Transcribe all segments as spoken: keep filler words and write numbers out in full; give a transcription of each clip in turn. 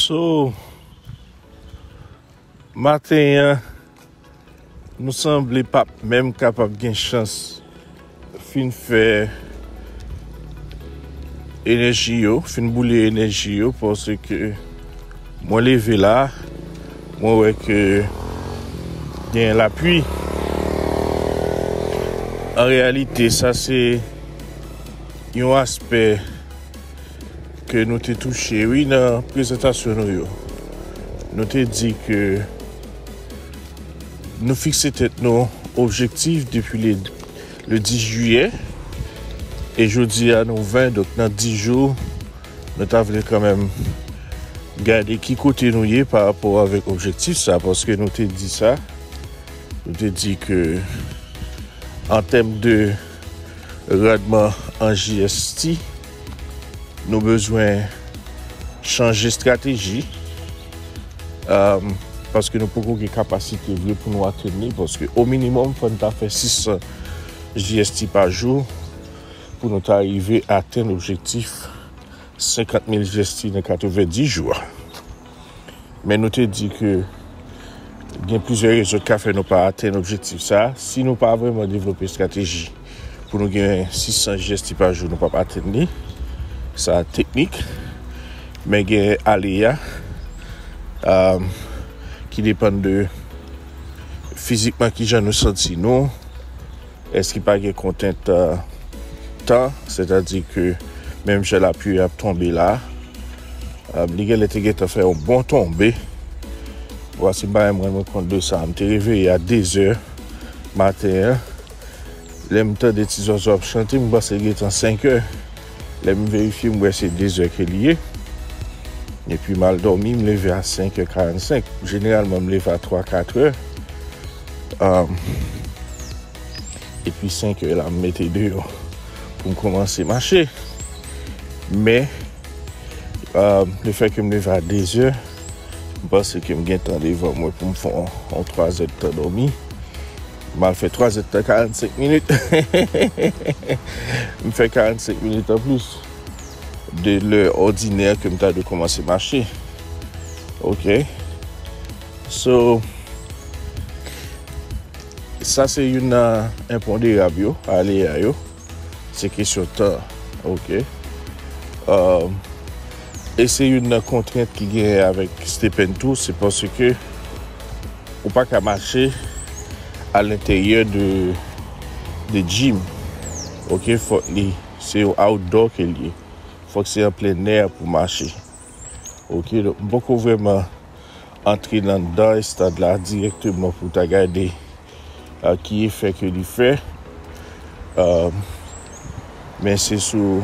So, maten an, nou sanble p ap menm kapab gen chans fin fè enèji yo, fin boule enèji yo, paske mwen leve la, mwen wè ke gen lapli. An reyalite, sa se yon aspè ke nou te touche, wi, nan prezantasyon nou yo. Nou te di ke nou fikse tèt nou objektif depi le, le dis jiyè. E jodi a nou ven, donk nan dis jou, nou ta vle kanmenm gade ki kote nou ye pa rapò avèk objektif sa, paske nou te di sa, nou te di ke an tèm de randman an J S T, nou bezwen chanje estrateji, um, paske nou poko gen kapasite vre pou nou atenn li, paske o minimòm, fò n ta fè sis san J S T pa jou pou nou ta rive atenn objektif senkant mil J S T nan katrevenndis jou a. Men nou te di ke gen plizyè rezon k ka fè nou pa atenn objektif sa a. Si nou pa vrèman devlope estrateji pou nou gen sis san J S T pa jou, nou p ap atenn li. Sa teknik. Men gen aleya, um, ki depann de fizikman kijan nou santi nou. Èske pa gen kontrent, uh, tan? Sètadi ke menm jan lapli ap tonbe la, uh, li genlè te gentan fè yon bon tonbe. Vwasi m pa menm rann mwen kont de sa. M te reveye a dezè maten an. Lè m tande ti zòzò ap chante, m panse l gentan senkè. Lè m verifye, m wè se dezè ke li ye. Epi m al dòmi, m leve a senkè karannsenk. Jeneralman, m leve a twa, katrè. Um, Epi senkè la, m mete deyò pou m kòmanse mache. Men, euh, lefètke m leve a dezè, m panse ke m gen tan devan mwen pou m fè yon, yon twazè de tan dòmi. M al fè twazè de tan karannsenk minit. M fè karannsenk minit anplis de lè òdinè ke m ta dwe kòmanse mache. Ok. So, sa se youn nan enponderab yo, aleya yo. Se kesyon tan. Ok. Um, e se youn nan kontrent ki genyen avèk Stephen tou, se paske ou pa ka mache alenteryè de, de gym. Ok, fòk li, se yon outdoor ke l ye. Fòk se an plen nè pou mache. Ok, donk, m poko vrèman antre nan, nan estad la dirèkteman pou ta gade, euh, ki efè ke li fè. Euh, men se sou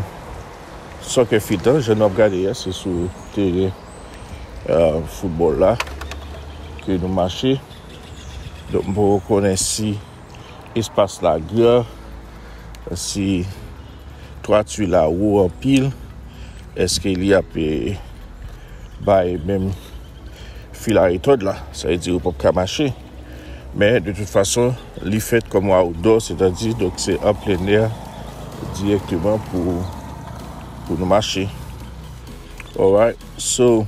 soccer field la, jan n ap gade a, se sou teren, euh, foutbòl la ke nou mache. Donk, m poko konnen si espas la gran, si twati la wo anpil, èske li ap, eh, bay menm fil a retòd la, sa vle di ou p ap ka mache. Men, de tout fason, li fèt kòm outdoor, sètadi, donk, se an plen nè dirèkteman pou, pou nou mache. Alright, so,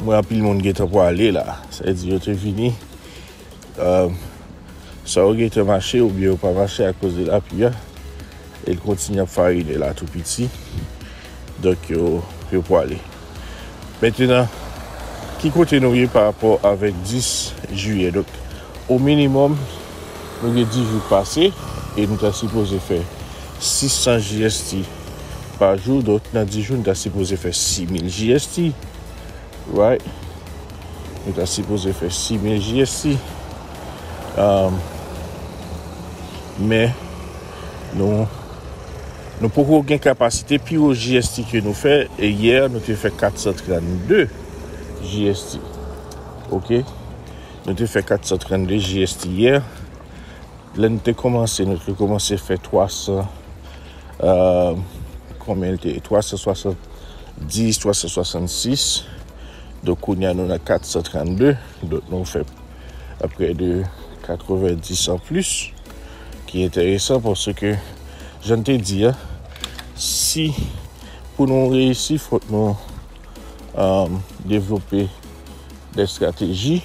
mwen anpil moun gentan pwale la, sa vle di yo te vini. Euh, swa yo gentan mache oubyen yo pa mache akoz de lapli a. E l kontinye ap farine la tou piti. Donk, yo, yo pwale. Mentenan, ki kote nou ye pa rapò avèk dis jiyè? Donk, o minimòm, nou gen dis jou k pase e nou ta sipoze fè sis san J S T pa jou. Donk, nan dis jou, nou ta sipoze fè sis mil J S T. Right? Nou ta sipoze fè sis mil J S T. Um, men, nou, nou poko gen kapasite pi wo J S T ke nou fè. E yè, nou te fè kat san trannde J S T. Ok? Nou te fè kat san trannde J S T yè. Lè n te kòmanse, nou te kòmanse fè twa san, euh, konbyen l te ye? Twa san swasanndis, twa san swasannsis. Donk, kounye a, nou nan kat san trannde. Donk, nou fè prè de katrevendis an plis, ki enteresan paske, jan n te di a, si pou nou reyisi, fòk nou um, devlope de estrateji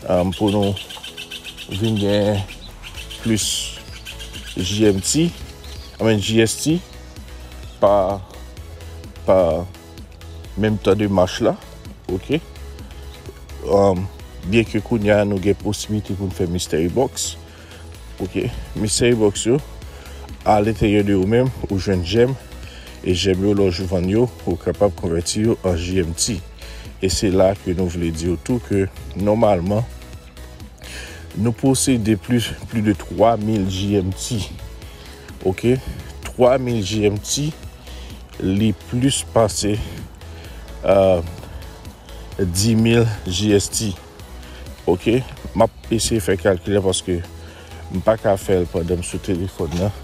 um, pou nou vin gen plis G M T, I mean G S T, pa, pa menm tan de mach la, ok? Um, byen ke kounye a nou gen posiblite pou n fè mystery box, ok? Mystery box yo, alenteryè de ou menm, ou jwenn jèm, e jèm yo, lè w vann yo, ou kapab konvèti yo an G M T. E se la ke nou vle di w tou ke, nòmalman, nou posede plis, plis de twa mil G M T. Ok? Twa mil G M T, li plis pase, euh, dis mil G S T. Ok? M ap eseye fè kalkil la paske m pa ka fè l pandan m sou telefòn nan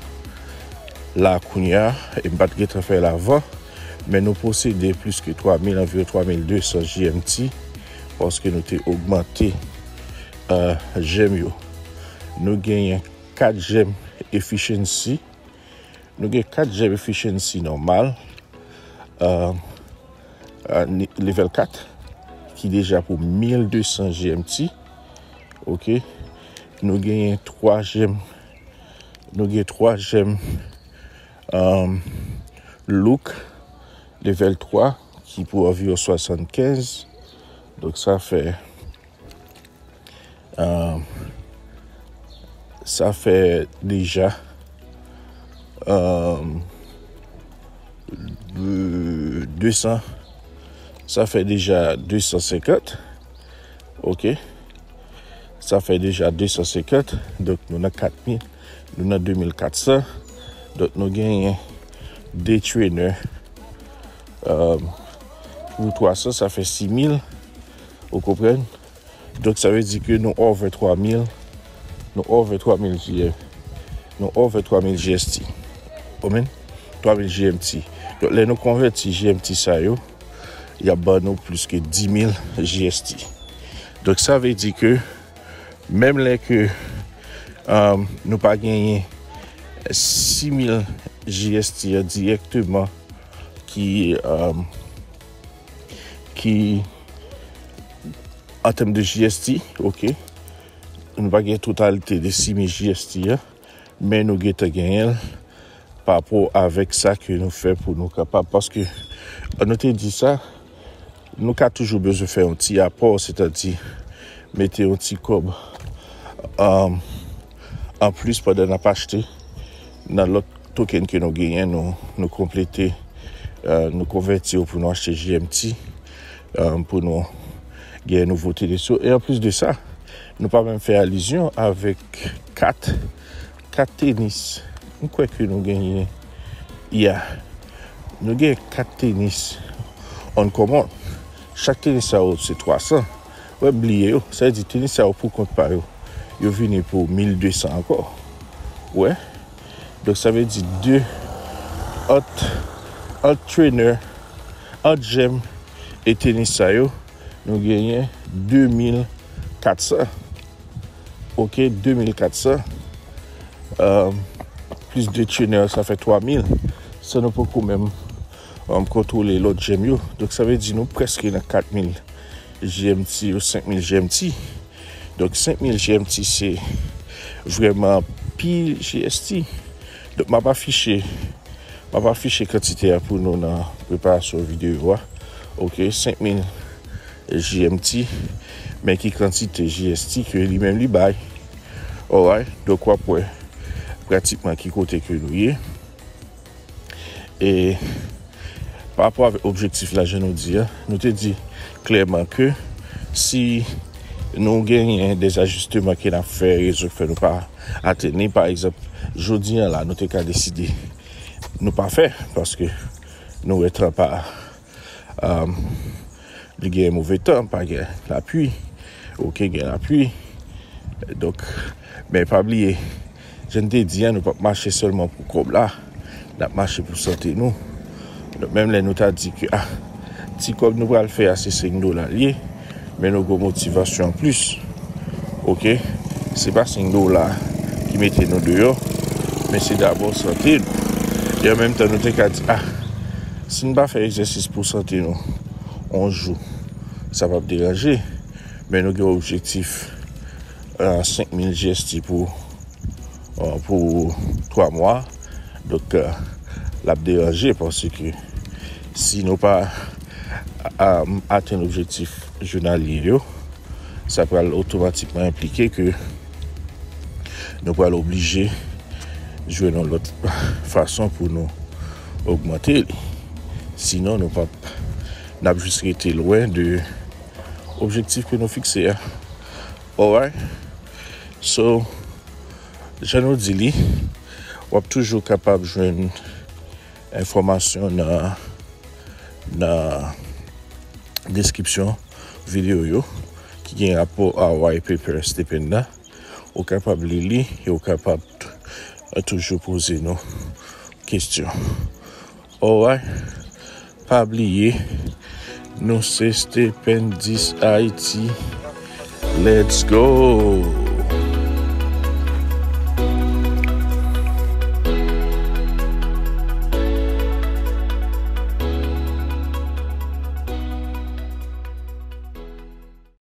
la kounye a, e m pa t gentan fè l avan, men nou posede plis ke twa mil, anviwon twa mil de san G M T, paske nou te ogmante, euh, jèm yo. Nou genyen kat jèm efficiency. Nou gen kat jèm efficiency nòmal, euh, euh, ni- level kat, ki deja pou mil de san G M T. Ok. Nou genyen twa jèm, nou gen twa jèm, euh, look level twa ki pou anviwon swasannkenz. Donk sa fè, euh, sa fè deja, euh, de- de san, sa fè deja de san senkant. Ok. Sa fè deja de san senkant. Donk, nou nan kat mil. Nou nan de mil kat san. Donk, nou genyen de trainer. Euh, pou twa san, sa fè sis mil. Ou konprann? Donk, sa vle di ke nou over twa mil. Nou over twa mil G M. Nou over twa mil G S T. Ou menm? Twa mil G M T. Donk, lè nou konvèti G M T sa yo, y ap ban nou plis ke dis mil G S T. Donk, sa vle di ke menm lè ke, um, nou pa genyen sis mil G S T an dirèkteman ki, um, ki an tèm de G S T, ok, nou pa gen totalite de sis mil G S T an, men nou gentan genyen l pa rapò avèk sa ke nou fè pou nou kapab, paske, euh, nou te di sa, nou ka toujou bezwen fè yon ti apò, sètadi mete yon ti kòb, um, anplis pandan n ap achte nan lòt token ke nou genyen, nou, nou konplete, euh, nou konvèti yo pou nou achte G M T, euh, pou nou gen nouvo Tenis yo. E anplis de sa, nou pa menm fè alizyon avèk kat, kat tenis. M kwè ke nou genyen, ya, nou gen kat tenis uncommon. Chak tenis sa yo se twa san. Wè, m bliye yo. Sa vle di tenis sa yo pou kont pa yo, yo vini pou mil de san ankò. Wè. Donk, sa vle di de, ant, ant trainer, ant jèm e tenis sa yo, nou genyen de mil kat san. Ok, de mil kat san. Euh, plis de trainer, sa fè twa mil. Sa nou poko menm, euh, kontwole lòt jèm yo. Donk, sa vle di nou prèske nan kat mil G M T ou senk mil G M T. Donk, senk mil G M T se vrèman anpil G S T. Donk, m ap afiche, m ap afiche kantite a pou nou nan preparasyon videyo a. Ok, senk mil G M T, men ki kantite G S T ke li menm li bay. Alright, donk w ap wè pratikman ki kote ke nou ye. E pa rapò avèk objektif la, jan nou di a, nou te di klèman ke si nou genyen de ajisteman ke n ap fè, rezon k fè nou pa atenn li, pa egzanp, jodi a la, nou te ka deside nou pa fè, paske nou wè tan pa, um, li gen move tan, pa gen lapli, ok, gen lapli. Donk, men pa bliye, jan n te di a, nou p ap mache sèlman pou kòb la, n ap mache pou sante nou. Donk, menm lè nou ta di ke, ah, ti kòb nou pral fè a se senk dola l ye, men nou gen motivasyon anplis. Ok? Se pa senk dola ki mete nou deyò, men se dabò sante nou. E an menm tan, nou te ka di, ah, si n pa fè egzèsis pou sante nou, yon jou, sa p ap deranje. Men nou gen objektif a senk mil G S T pou, pou twa mwa. Donk, l ap deranje paske si nou pa atenn objektif jounalye yo, sa pral otomatikman enplike ke nou pral oblije jwenn yon lòt fason pou nou ogmante li. Sinon, nou p ap, n ap jis rete lwen de objektif ke nou fikse a. Alright? So, jan nou di li, w ap toujou kapab jwenn enfòmasyon nan, nan deskripsyon videyo yo ki gen rapò a White Paper Stipend la. Ou kapab li li e ou kapab t-, toujou poze nou kesyon. Alright? Pa bliye, nou se Stipend dis Ayiti. Let's go!